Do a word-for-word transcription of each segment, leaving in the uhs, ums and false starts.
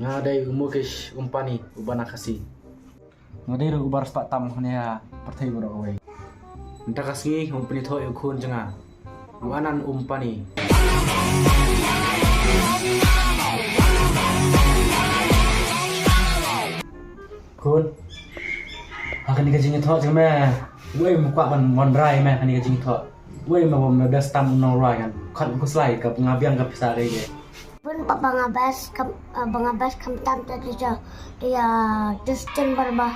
Nga dei u Mukesh Ambani uba na Khasi. Nga dei ruh uba riewspah tam hangne ha pyrthei baroh kawei. Mynta ka sngi nga pynithuh ïa u khun jong nga, u Anand Ambani. Khun, ha kane ka jingïathoh jong me, uei me kwah ban wanrah ïa me ha kane ka jingïathoh? Uei me bym best tam u nongrwai, kan khot khuslai ka nga biang ka pisa kaei kaei. Bun ba, ba nga best kam, ah, ba nga best kam tam te te ja, te ja Justin Barber.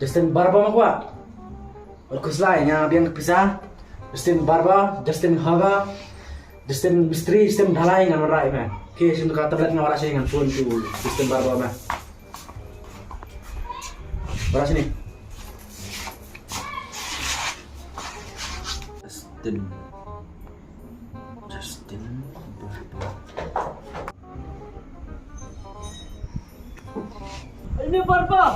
Justin Barber me kwah? Khot khuslai, nga biang ka pisa. Justin Barber, Justin Haga, Justin Mistri, Justin Dhalai ngan wanrah ïa me. Okay, shim ka tablet nga wanrah sha ngan phone to Justin Barber me. Wanrah shane. Justin. Justin Barber. Ini Barber.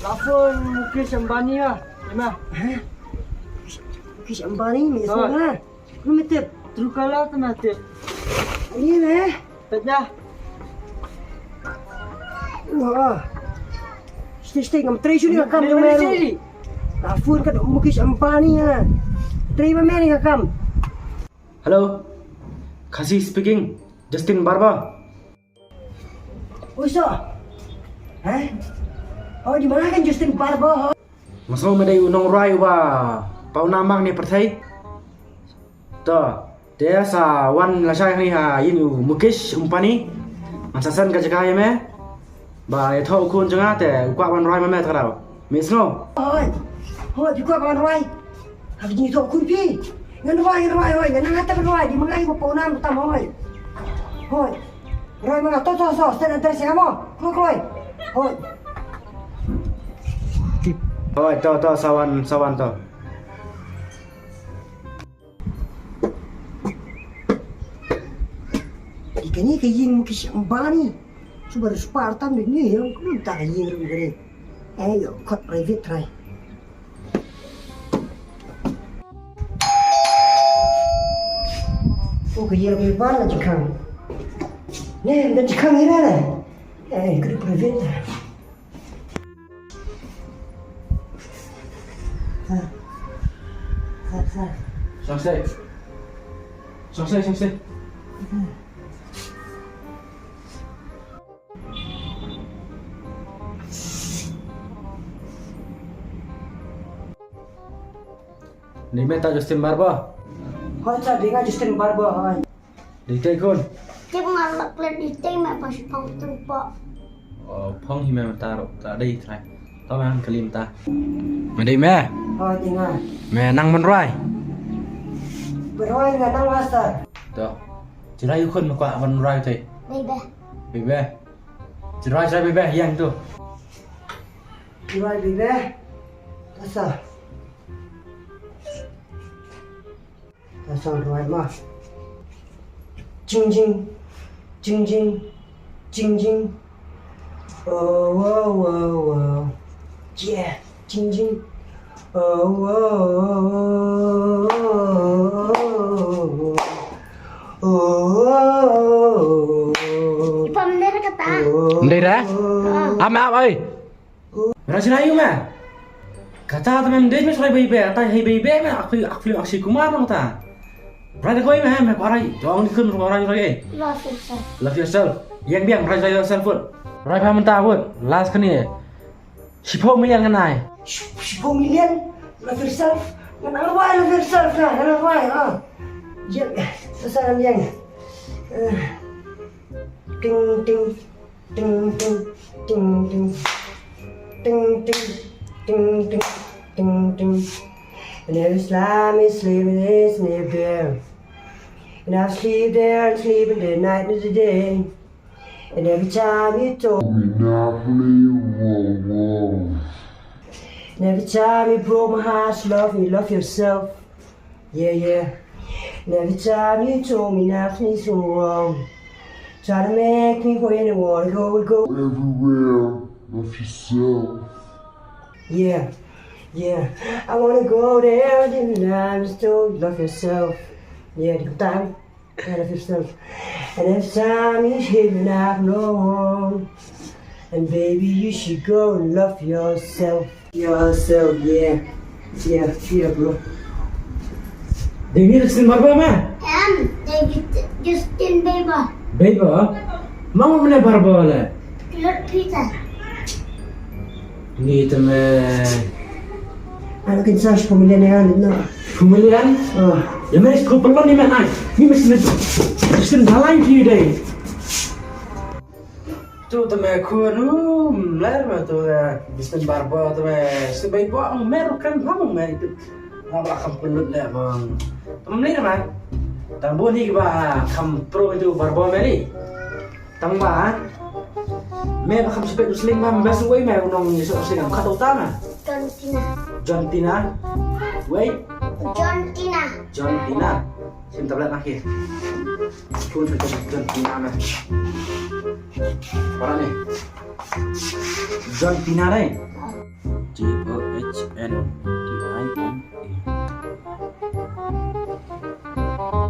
Telepon Mukesh Ambani ah. Ima. Hah? Mukesh Ambani, me sona. Kumno me tip? Truecaller te me tip. Ani ne? Peit ïa. Wah. Stay, stay, ngam trei shuh ïa ka kam jong me ruh. Telepon ka Mukesh Ambani ïa. Trei ma me ïa ka kam. Hello. Khasi speaking. Justin Barber. Oi, so. Hah? Oh, di mana kan Justin Barber, ho? Nga sngew me dei u nongrwai uba pawnam bha ne pyrthei. To, te sa wan lashai hangne ha ïing u Mukesh Ambani. Ngan sa send ka jaka ïa me. Ba ïathoh u khun jong nga te u kwah ban rwai ma me ta ka daw. Me sngew? Hoi. Hoi, phi kwah ban rwai? Ha ka jingïathoh khun phi. Ngan rwai, ngan rwai, hoi. Ngan nang ata ban rwai. Dei ma nga ïa u ba pawnam tam, hoi. Hoi. Rwai ma nga, to, to, to, send address ïa nga mo. Kloi, kloi. Hoi. Hoi, to, to, sa wan, sa wan to. Ïa kane ka ïing Mukesh Ambani. Shu ba riewspah tam de ngi ïa kane ka ïing ruh kane. Eh, ïa khot private trai. Oh, ka ïing ruh ba la jingkhang. Ne, ba jingkhang ïa ne. Eh, ka private. Sir. Sir, sir. Shong seh. Shong seh, shong seh. Dei me ta Justin Barber? Hooid sir, dei nga Justin Barber, hooid. Dei tei khun. Tip nga lak leh dei tei me, pas phong tu po. Oh, phong hi me mynta ruh, ta dei trai. To me han kali mynta. Me dei me? Oh, dei nga. Me nang mynrwai? Mynrwai nga nang master. To. Jirai khun me kwah mynrwai tei. Bebe. Bebe. Jirai jirai bebe yang tu. Jirai bebe. Asa. That sound right, ma. Ching ching, ching ching, ching ching. Oh, oh, oh, oh. Yeah, ching ching. Oh, oh, oh, oh, oh, oh. Ipam nera kata. Ndai dah? Ah. Ama apa ai? Rah shuh ïa u me. Kata te mem dei me shuh ïa bai be, kata ïa bai be me, aku aku aku si kumar me kata. Rah da koi me, me kwarai, jong di kun kwarai rai. Love yourself. Love yourself. Yang biang rah love yourself put. Rah pha mynta put. Last kane. Shiphew million ngan ai. Shiphew million. Love yourself. Ngan ai love yourself na, ngan ai ha. Yang, sasa yang. Eh. Ting ting. Ting ting ting ting. Ting ting ting ting ting ting. And every slime is sleeping is in your bed. And I sleep there and sleep in the night and the day. And every time you told me not to leave, whoa, whoa. And every time you broke my heart, you love me, you love yourself. Yeah, yeah. And every time you told me nothing's wrong, try to make me when you wanna go, go everywhere with yourself. Yeah, yeah. I wanna go there, then I just told love yourself. Yeah, the time, love yourself. And if time is healing, I've known. And baby, you should go and love yourself. Yourself, yeah. Yeah, yeah, bro. Dei ni Justin Barber ma? Em, dei Justin Bieber. Bieber? Ma ma mane Barber le? Lord Peter. Ni te me. Ano kin sa pumilian na yan, no? Pumilian? Oh. Ya me ko pelon ni me nai. Ni me sini. Sini dalai ti dei. Tu te me khun, um, ler me tu, eh, Justin Barber te me, si bai bok me rukan bang me tu. Nga ba kham pynlut le bang. Te me ler me. Tang bun hi ba kham pro tu Barber me ni. Tang ba, me ba kham sipek tu sling ba me ba suwei me u nong ni so sling kham khat uta me. John Cena. John Cena. Wei. John Cena. John Cena. Sim tablet na ki. Phone sa John Cena na. Para ni. John Cena ni. J O H N T I N A.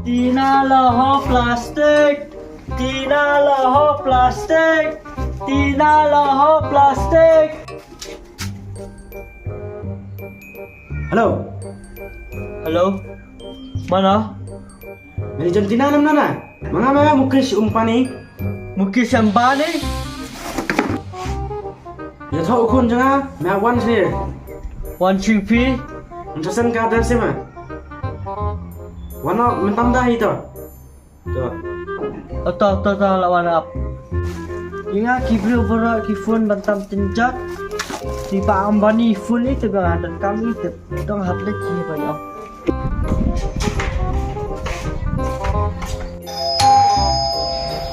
Tina la ho plastic. Tina la ho plastic. Tina la ho plastic. Hello. Hello. Mana? Manager Tina nam nana. Manga ma Mukesh Umpani. Mukesh Ambani. Ya tho ukun janga ma wan sini. Wan sini pi. Ntasen ka dan sima. Wan no mentam dah itu. To. Oto, oto, oto, la wan ap. Ïa nga ki briew baroh ki phone ban tam tynjat. Ki pa Ambani phone ite ba hadat kami ite. Dong hap leh ki ba ïa.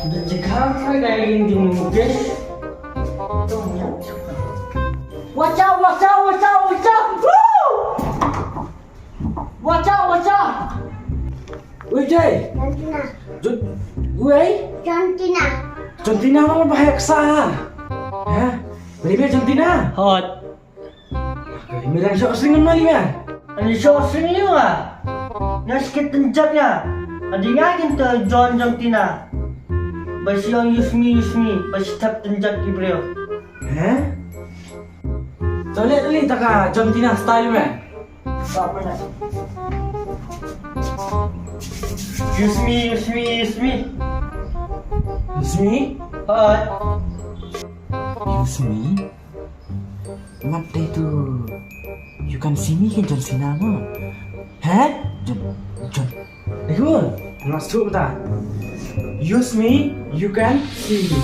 Da jikha ka dai ring di Mukesh. Watch out, watch out, watch out, watch out. Woo! Watch out, watch out. Ui, Jay. John Cena. John, ui. John Cena. John Cena ma ba hek sa. Ha? Beli me John Cena. Hot. Ui, me dang shoh sling ma li me. Ani shoh sling li ma. Nga skit tynjat nga. Adi nga kin te John John Cena. Ba shi ong use me, use me. Ba shi tap tynjat ki briew. Ha? To le li ta ka John Cena style me. Use me, use me, use me. Use me? Hi. Use me? Mat dei tu. You can see me kan John Cena mo. Heh? John, John. Ikhun, ngas tu ta. Use me, you can see me.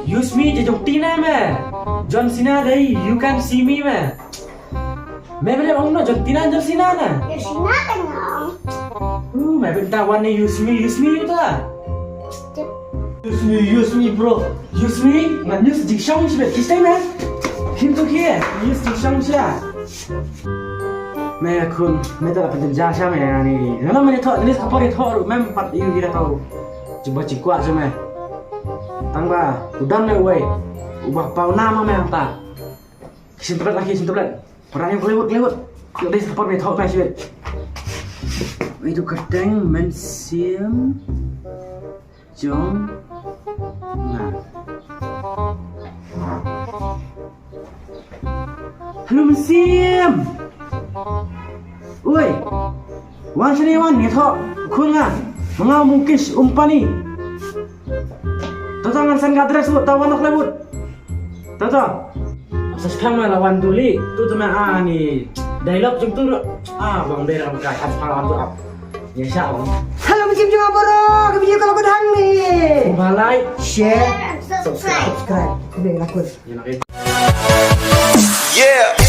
Use me, je John Cena me. John Cena dei, you can see me me. Me bele ong no John Cena, John Cena na. John Cena kan ong. Uh, me bele ta wan ni use me, use me ta. Use me, use me, bro. Use me, ngan use jingshong shi bet kisai me. Kim tu kie, use jingshong shi. Me khun, me ta la pynjah sha me ni. Ngano me ni thok, ni kapor ni thok ru, mem pat yu kira tau. Cuba cikwa sha me. Tang ba, udan me wei. Uba pau nama me anta. Kisin tablet lagi, kisin tablet. Orang yang kelewat, kelewat. Kau dei kapor me thok me shi bet. Itu kerteng mensim. Jong. Nah. Hello, Mynsiem. Oi. Wan sini wan, ngi tho. Khun nga. Ma nga Mukesh Umpani. Tata ngan send ka address wut, ta wan nok lewut. Tata. Sa skang ma la wan tu li. Tu tu ma ani. Dialogue jong tu. Ah, bang dei ram ka. Sa skang la wan tu ap. Ïa sha ong. Hello, Mynsiem jong nga baroh, ka video ka la kut hangne. Kumba like, share, subscribe. Subscribe. Kumba like. Ïa, okay. Yeah.